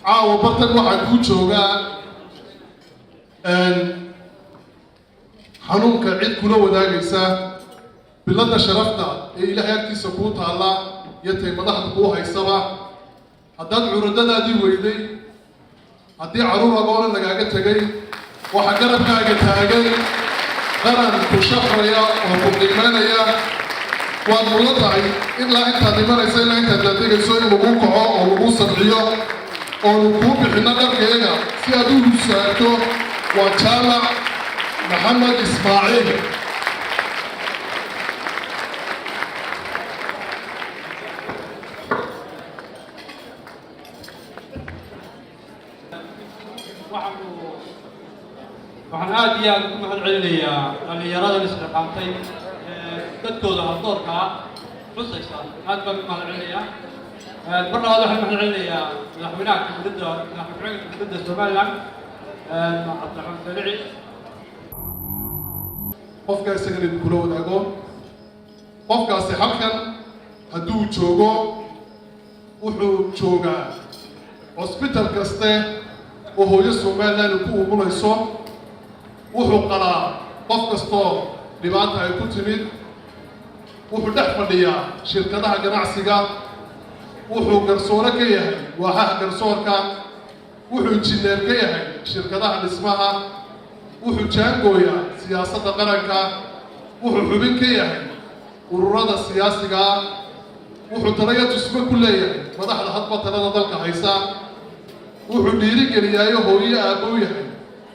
Caawa bartan waxaa kuu joogaa xanuunka cid kula wadaagaysa, bilada sharafta ee Ilaahay agtiisa kuu taalla iyo tay madaxda kuu haysaba. Haddaad curadadaadii weyday, haddii carruur agoona lagaaga tegay, waxaa garabkaaga taagan qaran ku shaqraya oo ku qiimeynaya. Waad mudan tahay ilaa intaad imanaysa, ilaa intaad daadegayso, in laguu kaco oo laguu sabciyo oonu kuu bixinno dharkayaga si aad u husaagto. Waa Jaamac Maxamed Ismaaciil. Waxaan aad iyo aad ugu mahad celinayaa dhallinyaradan isxiqaamtay ee dadkooda haldoorka ah xusaysa. Aad baan ugu mahad celinayaa. Mar labaad waxaan mahad celinayaa madaxweynaha jamhuuriyadda, madaxweyne ku-xigeenka Jamhuuriyadda Somaliland, Cabdiraxmaan Saylici. Qofka isagana idinkula wadaago, qofkaasi halkan hadduu joogo, wuxuu joogaa cusbital kaste oo hooyo Somaliland ku umulayso. Wuxuu qalaa qof kastoo dhibaata ay ku timid. Wuxuu dhex fadhiyaa shirkadaha ganacsiga. Wuxuu garsoore ka yahay waaxaha garsoorka. Wuxuu injineer ka yahay shirkadaha dhismaha. Wuxuu jaangooyaa siyaasadda qaranka. Wuxuu xubin ka yahay ururada siyaasigaa. Wuxuu talaga tusmo ku leeyahay madaxda hadba talada dalka haysa. Wuxuu dhiirigeliyaayo hooyo aabbow yahay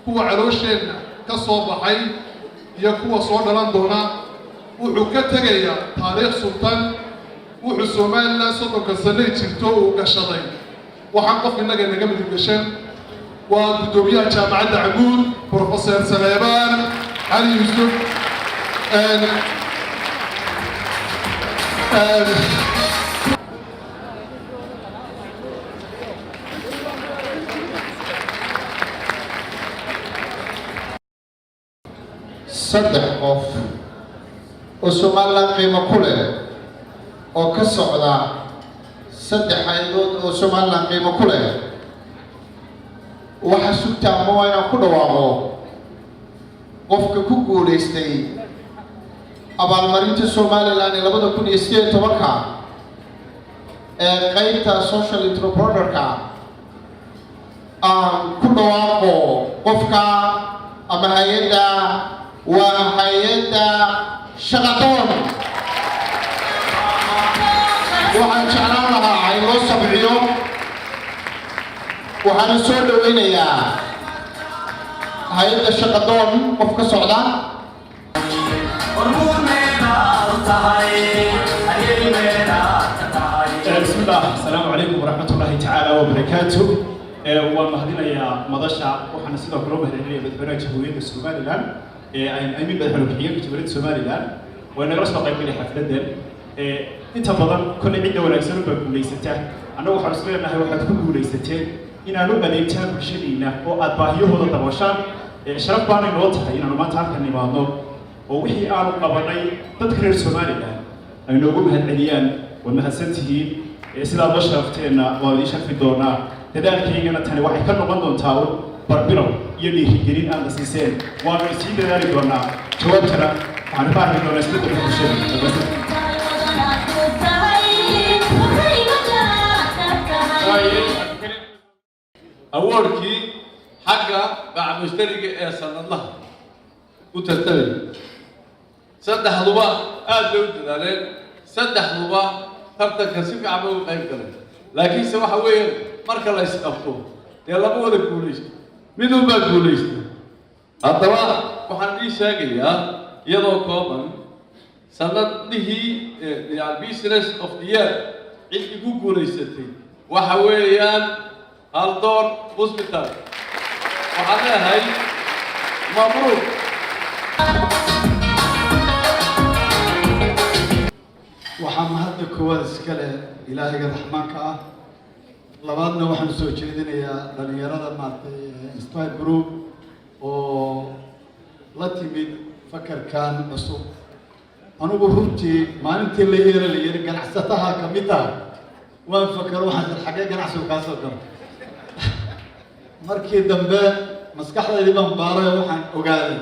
kuwa caloosheenna ka soo baxay iyo kuwa soo dhalan doona. Wuxuu ka tegayaa taariikh sultan. Wuxuu Somaliland 30-ka sannay jirto uu gashaday waxaan qof innaga naga midib gashan. Waa guddoomiyaha Jaamacadda Camuud, Professor Saleebaan Cali Yuusuf. Saddex qof oo Somaliland qiimo ku leh oo ka socda saddex hay'adood oo Somaliland qiimo ku leh, waxa sugtaa ma waa inaan ku dhawaaqo qofka ku guulaystay abaalmarinta Somaliland ee 2018-ka ee qeybta social entrepreneurka. Aan ku dhawaaqo qofka ama hay'adda. Waa hay'adda Shaqadoon. Waxaan jeclaan lahaa in loo sabciyo. Waxaana soo dhaweynayaa hay'adda Shaqadoon qof ka socda. بسم الله، السلام عليكم ورحمة الله تعالى وبركاته. Waan mahadinayaa madasha, waxaana sidoo kale u mahadcelinaya madaxweynaha Jamhuuriyadda Somaliland, amiin, madaxweyne ku-xigeenka Jamhuuriyadda Somaliland way nagala soo qayb galay xafladan. Inta badan kolley cidda wanaagsan baa guulaysata. Annagu waxaan isku leenahay waxaad ku guulaysateen inaad u adeegtaan bulshadiina oo aad baahiyahooda dabooshaan. Sharaf baanay noo tahay inaanu maanta halkan nimaadno oo wixii aanu qabanay dadka reer Somaliland ay noogu mahadceliyaan. Waad mahadsan tihiin. Sidaad noo sharafteenna waan idiin sharfi doonaa. Dadaalkaygana tani waxay ka noqon doontaa un barbilow iyo dhiirigelin aad na siiseen. Waanu sii dadaali doonaa. Jawaabtana waxaanu ka arki doonaa isbeddelka bulshada. Awardkii xagga bacmushtariga ee sanadlaha u tartamaya, saddexduba aad bay u dadaaleen. Saddexduba tartanka si fiican bay u qayb galeen, laakiinse waxa weeye marka la isqabto dee lama wada guulaysto, midun baa guulaysta. Haddaba waxaan ii sheegayaa iyadoo kooban sanadihii yani Business of the Year ciddii ku guulaysatay waxa weeyaan Haldoor Hospital. Waxaan leeyahay mabruuk. Waxaa mahadda koowaad iska leh Ilaahayga raxmaanka ah. Labaadna waxaan soo jeedinayaa dhalinyarada maaragtay Inspire Group oo la timid fakarkan cusub. Anigu runtii maalintii la yeera la yiri ganacsataha ka mid ah, waan fakaro. Waxaan sir xaggee ganacsigu kaa soo galo? Markii dambe maskaxdaydii baan baaray oo waxaan ogaaday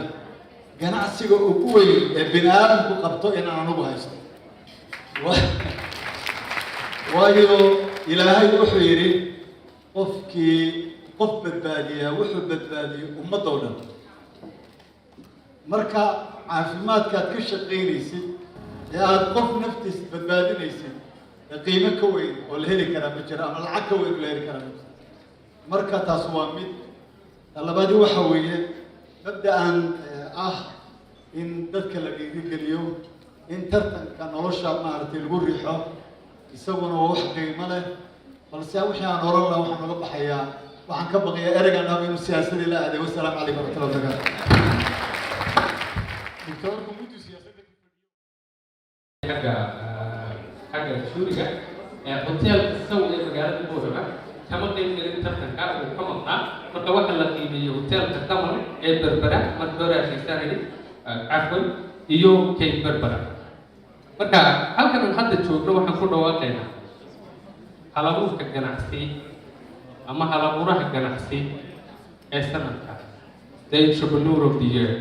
ganacsiga ugu weyn ee bini aadamku qabto inaan anugu haysto. Waayo, Ilaahay wuxuu yidhi: "Qofkii qof badbaadiyaa wuxuu badbaadiyey ummadoo dhan." Marka caafimaadkaad ka shaqaynaysid ee aada qof naftiis badbaadinaysid, ee qiimo ka weyn oo la heli karaa ma jiro, ama lacag ka weyn oo la heli karaa ma jiro. Marka taas waa mid. Labaadi waxa weeye mabda'an ah in dadka la dhiirigeliyo, in tartanka nolosha maaragtay lagu riixo, isaguna waa wax qiimo leh. Balse wixii aan oran lahaa waxaan uga baxayaa, waxaan ka baqayaa ereygan ah inuu siyaasadii la aaday. Wasalaamu calaykum waraxmatullahi wabarakaatu. Doctorku muddu siyaasadda Xagga jury-ga, hoteelka Saw ee magaalada Boorama kama qayb gelin tartanka, uu ka maqnaa. Marka waxaa la qiimeeyey hoteelka Damal ee Berbera, marka hore heshiisaan idhi, cafwan, iyo Cape Berbera. Marka halkan aan hadda joogno waxaan ku dhawaaqaynaa halabuurka ganacsi ama halabuuraha ganacsi ee sanadka, the Entrepreneur of the Year.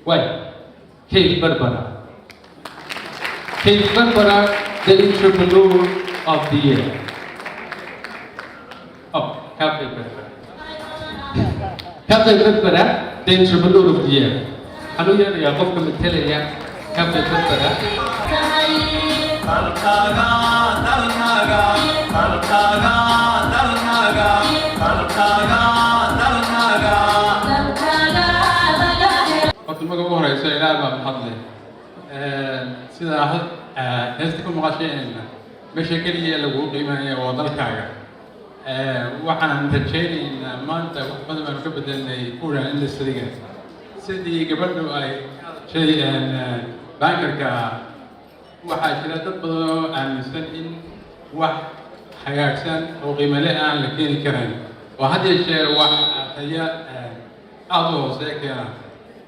Waay, Cape Berbera. Cape Berbera, the Entrepreneur of the Year. Oh, Cafe Berbera. Cafe Berbera, the Entrepreneur of the Year. Waxaan u yeerayaa qofka metelaya Cafe Berbera. Dalkaaga, dalkaaga, dalkaaga, dalkaaga, dalkaaga, dalkaaga. Horta marka ugu horeysa Ilaah baa mahadle. Sidaa heesta ku maqasheenayna, meesha keliya lagu qiimanaya waa dalkaaga. Waxaan rajaynaynaa maanta wax badan baanu ka bedelnay food industry-ga, sidii gabadhu ay shay bankerka. Waxaa jira dad badan oo aaminsan in wax hagaagsan oo qiimo leh aan la keeni karin, oo had iyo jeer wax taya aada u hooseeya keena.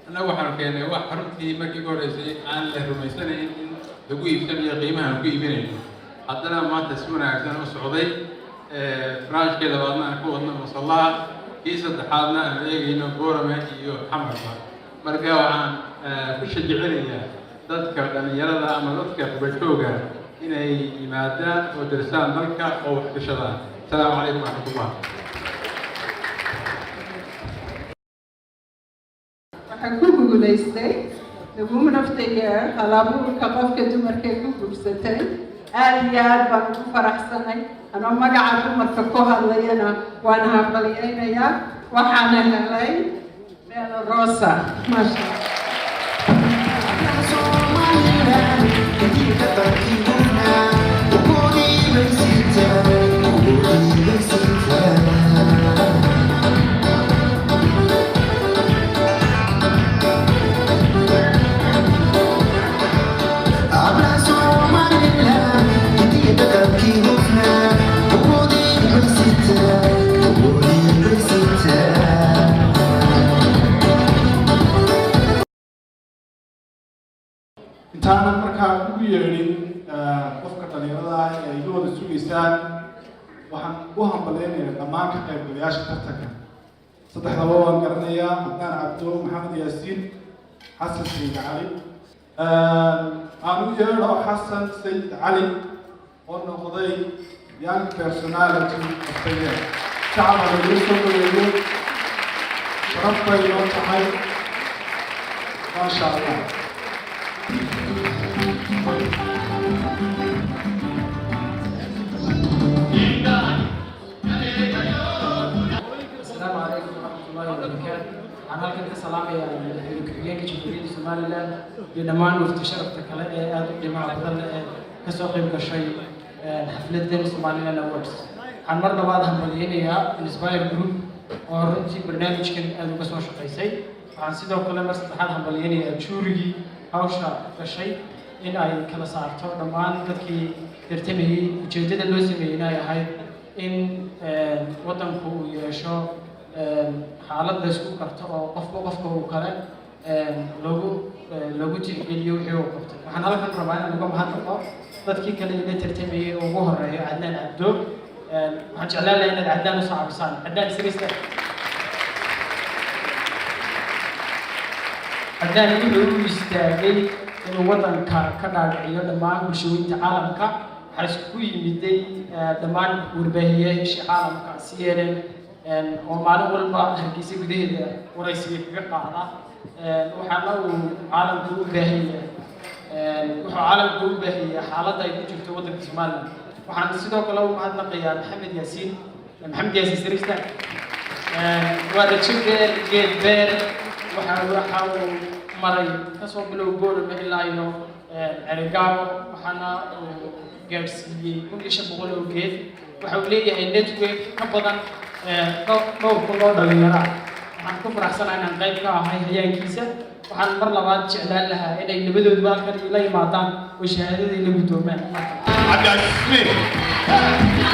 Annagu waxaanu keenay wax runtii markii ugu horreysay aan la rumaysanayn in lagu iibsanayo qiimaha aan ku iibinayno, haddana maanta si wanaagsan u socday. Branch-kii labaadna aan ku wadno Masallaha, kii saddexaadna aan eegayno Boorame iyo Xamarba. Marka waxaan ku shajicinayaa dadka dhallinyarada ama dadka qubajooga inay yimaadaan oo darsaan dalka oo wax gashadaan. Asalaamu calaykum waraxmatullah. Waxaan ku guulaystay the Woman of the Year, halabuurka qofka dumarka ku guursatay. Aad iyo aad baan ugu faraxsanay. Anoo magaca dumarka ku hadlayana waan hambalyaynayaa. Waxaana helay Bella Rosa, maasha Allah. Intaanan markaa ugu yeedhin qofka dhalinyarada ah ee ay iga wada sugaysaan, waxaan u hambaleynayaa dhammaan ka qaybgalayaasha tartanka. Saddexdaba waan garanayaa: Cadnaan Cabdo, Maxamed Yaasiin, Xasan Sayid Cali. Aan u yeedho Xasan Sayid Cali oo noqday Young Personality of the Year. Shacaba lagula soo dhaweeyo, sharaf bay noo tahay, maasha Allah. Asalaamu calaykum waraxmatullaahi wabarakaatu. Waxaan halkan ka salaamayaa madaxweyne ku-xigeenka Jamhuuriyadda Somaliland iyo dhammaan wafdi sharafta kale ee aada u qiimaha badan leh ee kasoo qayb gashay xafladan Somaliland Awards. Waxaan mar labaad hambalyeynayaa Inspire Group oo runtii barnaamijkan aada uga soo shaqaysay. Waxaan sidoo kale mar saddexaad hambalyeynayaa jury-gii hawsha gashay in ay kala saarto dhammaan dadkii tartamayey. Ujeeddada loo sameeyeyna ay ahayd in waddanku uu yeesho xaalad la isku karto oo qofba qofka uu kale Loogu tixgeliyo wixii uu qabtay. Waxaan halkan rabaa inaan uga mahadnaqo dadkii kale ila tartamayay oo ugu horeeyo Cadnaan Cabdo. Waxaan jeclaan lahaa inaad Cadnaan u saacabisaan. Cadnaan, isagista Cadnaan wuxuu u istaagay inuu waddanka ka dhaadhiciyo dhammaan bulshooyinka caalamka. Waxaa isku yimiday dhammaan warbaahiyayaasha caalamka, CNN, oo maalin walba Hargeysa gudaheeda waraysiga kaga qaada. Waxaana uu caalamka u baahan yahay, wuxuu caalamka u baahiyay xaaladda ay ku jirto waddanka Somaliland. Waxaan sidoo kale u mahadnaqayaa Maxamed Yaasiin. Maxamed Yaasiin Sariista waa rajo geer geed beer. Waxa uu maray kasoo bilow Boorama ilaa iyo Ceerigaabo, waxaana uu gaadhsiiyey 1500 oo geed. Waxa uu leeyahay network ka badan dhowr kun oo dhalinyaro ah. Waxaan ku faraxsanahay inaan qayb ka ahay hayaankiisa. Waxaan mar labaad jeclaan lahaa inay labadooduba halkan ila yimaadaan oo shahaadada ila guddoomaan. Cabdicasiis.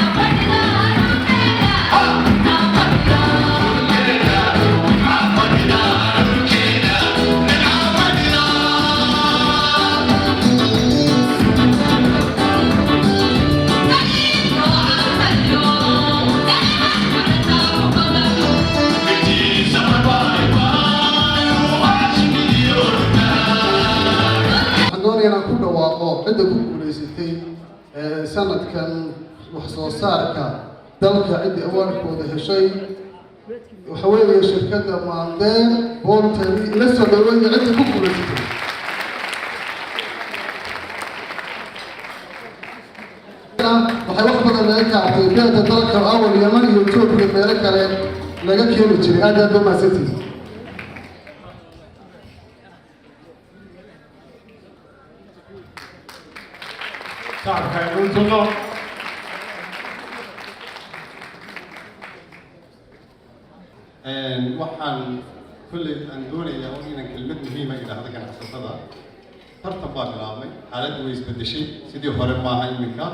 Waxaan doonaya inaan ku dhawaaqo cidda ku guulaysatay sanadkan wax soo saarka dalka. Ciddii award-kooda heshay waxa weeye shirkadda Maandeer Poultry. La soo dhaweeya cidda ku guulaysatay. Waxay wax badan laga kaabtay beeda dalka awal Yaman iyo Etoobiya meelo kale laga keeni jiray. Aad aad ba mahadsantihin. Shacabka aynu tuno. Waxaan kolley aan doonayaa un inaan kelmad muhiima idhaahdo ganacsatada. Tartan baa bilaabmay, xaaladdu way isbeddeshay, sidii hore maaha. Iminka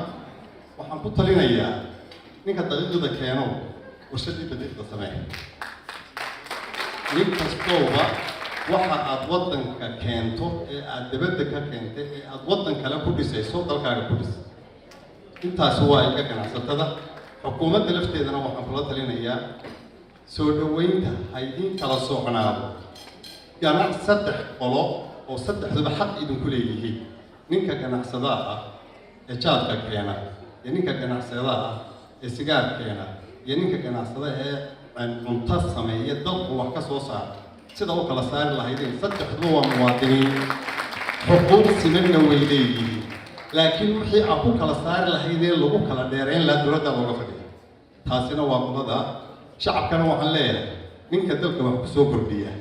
waxaan ku talinayaa ninka daqiiqda keeno, warshadii daqiiqda samee. Nin kastooba waxa aad waddanka keento ee aad dibadda ka keentay ee aad waddan kale ku dhisayso, dalkaaga ku dhis. Intaasi waa iga ganacsatada. Xukuumadda lafteedana waxaan kula talinayaa soo dhoweynta ha idiin kala socnaado ganac saddex qolo oo saddexduba xaq idinku leeyihiin: ninka ganacsadaha ah ee jaadka keena, iyo ninka ganacsadaha ah ee sigaar keena, iyo ninka ganacsada ee cunto sameeya, dalku wax ka soo saara. Sida u kala saari lahaydeen, saddexduba waa muwaadiniin, xuquuq simanna way leeyihiin, laakiin wixii aad ku kala saari lahaydeen, lagu kala dheereyn lahaa, dowladda looga fadhiya. Taasina waa qolada. Shacabkana waxaan leeyahay, ninka dalka wax ku soo kordhiya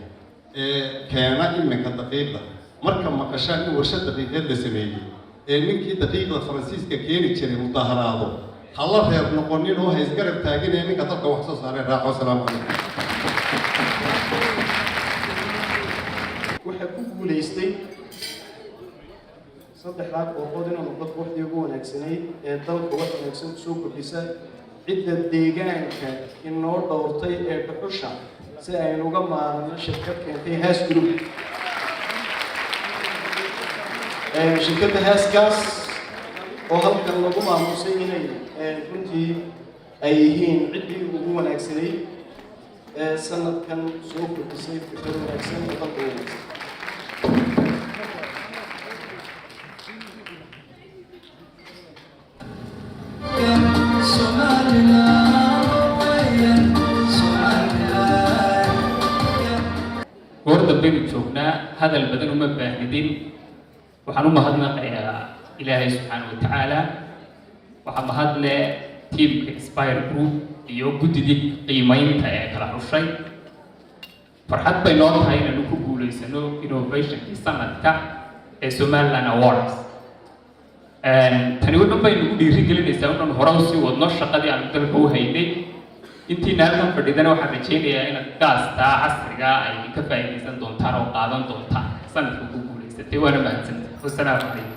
ee keena iminka daqiiqda, marka maqashaan in warshad daqiiqeed la sameeyey ee ninkii daqiiqda Faransiiska keeni jiray mudaharaado, ha la reer noqonin oo ha isgarab taaginaya ninka dalka wax soo saaree raaco. Asalaamu calaykum. Waxaa ku guulaystay saddexdaa kooxood inuu noqdo kooxdii ugu wanaagsanayd ee dalka wax wanaagsan kusoo kordhisa, cidda deegaanka inoo dhowrtay ee dhuxusha si aynu uga maarano, shirkad keentay Haas Group, shirkadda Haaskaas oo halkan lagu maamusay inay runtii ay yihiin ciddii ugu wanaagsanayd ee sanadkan soo kordhisay fikrad wanaagsan oo dalka wanaagsan. Somaliland. Goor dambaynu joognaa, hadal badan uma baahnidin. Waxaan u mahadnaqayaa Ilaahay subxaana wa tacaala. Waxaa mahad leh tiimka Inspire Group iyo guddidii qiimaynta ee kala xushay. Farxad bay noo tahay inaanu ku guulaysano innovationkii sanadka ee Somaliland Awards. Tani wuxun bay nagu dhiirigelinaysaa inaan hore usii wadno shaqadii aanu dalka u haynay. Intiina halkan fadhidana waxaan rajaynayaa inaad gaastaa casriga ay ka faa'iidaysan doontaan oo qaadan doontaan sanadka ku guulaysatay. Waana mahadsantahay. Wasalaamu calaykum.